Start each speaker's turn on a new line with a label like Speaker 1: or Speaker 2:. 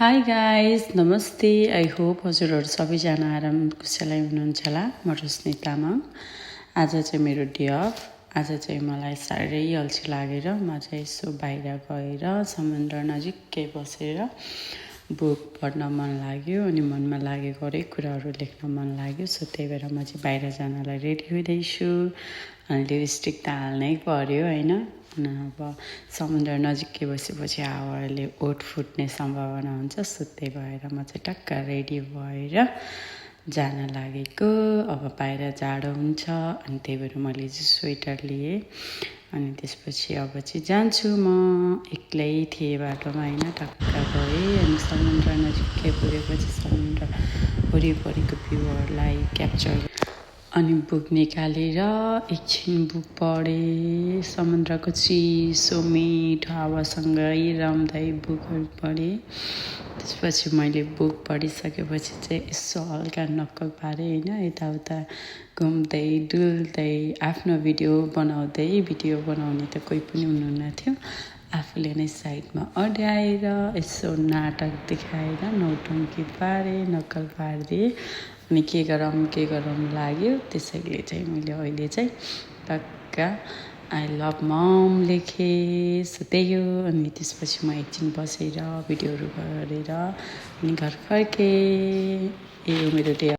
Speaker 1: Hi guys नमस्ते। I hope हजुरहरू सबैजना आराम कुशलै हुनुहुन्छ होला। म रोशनी तामाङ। आज चाहिँ मेरो डे अफ। आज चाहिँ मलाई साह्रै अल्छी लागेर म चाहिँ यसो बाहिर गएर समुद्र नजिकै बसेर बुक पढ्न मन लाग्यो अनि मनमा लागेको हरेक कुराहरू लेख्न मन लाग्यो। सो त्यही भएर म चाहिँ बाहिर जानलाई रेडी हुँदैछु अनि लिपस्टिक त हाल्नै पर्यो होइन। अब समुद्र नजिकै बसेपछि हावाले ओठ फुट्ने सम्भावना हुन्छ। सो त्यही भएर म चाहिँ टक्क रेडी भएर जान लागेको। अब बाहिर जाडो हुन्छ अनि त्यही भएर मैले चाहिँ स्वेटर लिएँ अनि त्यसपछि अब चाहिँ जान्छु। म एक्लै थिएँ बाटोमा होइन, टक्क गएँ अनि समुद्र नजिकै पुगेपछि समुद्र वरिपरिको भ्यूहरूलाई क्याप्चर अनि बुक निकालेर एकछिन बुक पढेँ। समुद्रको चिसो मिठो हावासँगै रम्दै बुकहरू पढेँ। त्यसपछि मैले बुक पढिसकेपछि चाहिँ यसो हल्का नक्कल पारेँ होइन, यताउता घुम्दै डुल्दै आफ्नो भिडियो बनाउने त कोही पनि हुनुहुन्न थियो। आफूले नै साइडमा अड्याएर यसो नाटक देखाएर नौटङ्की पारेँ, नक्कल पारिदिएँ अनि के गरौँ लाग्यो। त्यसैले चाहिँ मैले अहिले चाहिँ टक्क आई लभ मम लेखेँ। सो त्यही हो। अनि त्यसपछि म एकछिन बसेर भिडियोहरू गरेर अनि घर फर्केँ। यो मेरो डे